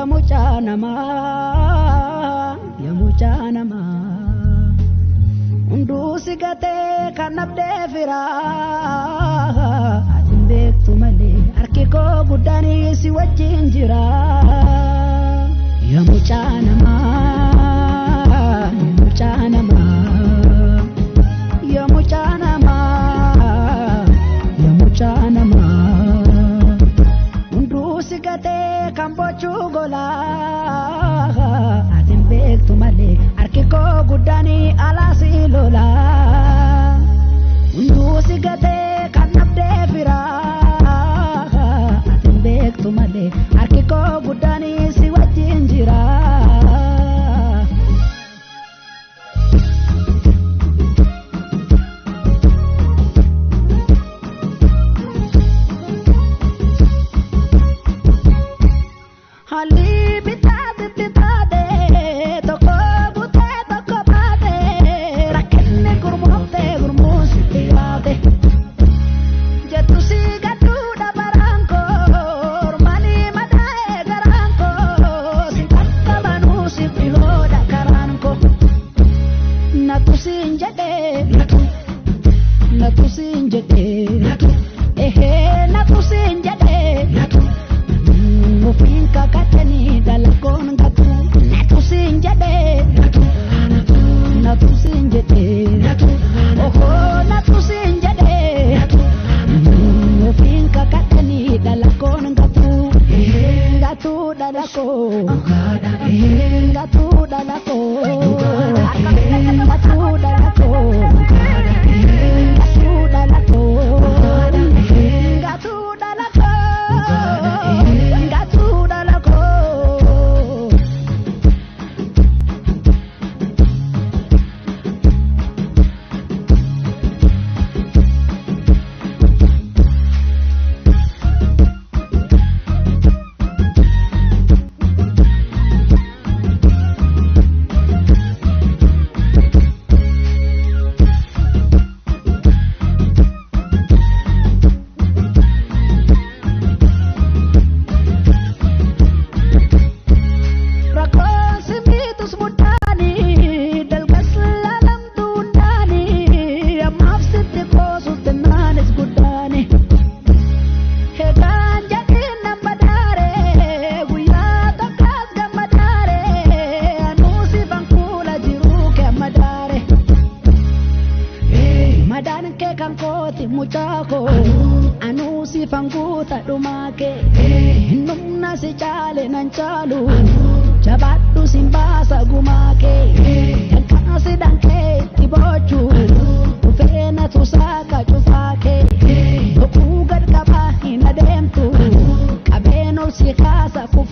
Yaa mucaa namaa, yaa mucaa namaa. Hunduu si gatee kan dhabdee firaa. Ati hin beektu malee harki koo guddaan si wajjin jira. Yaa mucaa namaa, yaa mucaa namaa. Yaa mucaa namaa, yaa mucaa namaa. Hunduu si gatee kan bochuu golaa. Ati hin beektu malee harki koo guddaan alaa si lolaa. Hunduu si gatee kan dhabdee firaa. Ati hin beektu malee harki koo guddaan si wajjin jira. Haalli bitaa sitti taate tokko butee tokko baate rakkinni gurmooftee gurmuu sitti yaate. Jettu si gadduudha baraan koo ormanii madaa'ee garaan koo si qaqqabanuu si dhihoodha karaan koo. Natu siin jedhee natu natu siin jedhee natu ehee natu siin jedhee natu. Ofiin kakatanii dalagoon gatu natu siin jedhee natu natu siin jedhee natu ohoo natu siin jedhee natu ofiin kakatanii dalagoon gatu gatu dalagoo gatu dalagoo gatu dalagoo gatu dalagoo gatu dalagoo gatu dalagoo. Rakkoon simbiitus muddaanii dalgas laalamtuu hundaanii ammaaf sitti qoosutti naanis guddaani. Hegaan jedhiin nama daare guyyaa tokkos gammadaare anuu sifan kuula jiruu kee amma daare. Madaan kee kan kooti mucaa koo anuu sifan guuta dhumaa kee humna si caale nan caalu jabaadhu sin baasa gumaa kee danqaasi danqee itti boochu dhufee na tusaaka cufaa kee boquu gad qabaa hin adeemtu qabeen ol si kaasa kufaa.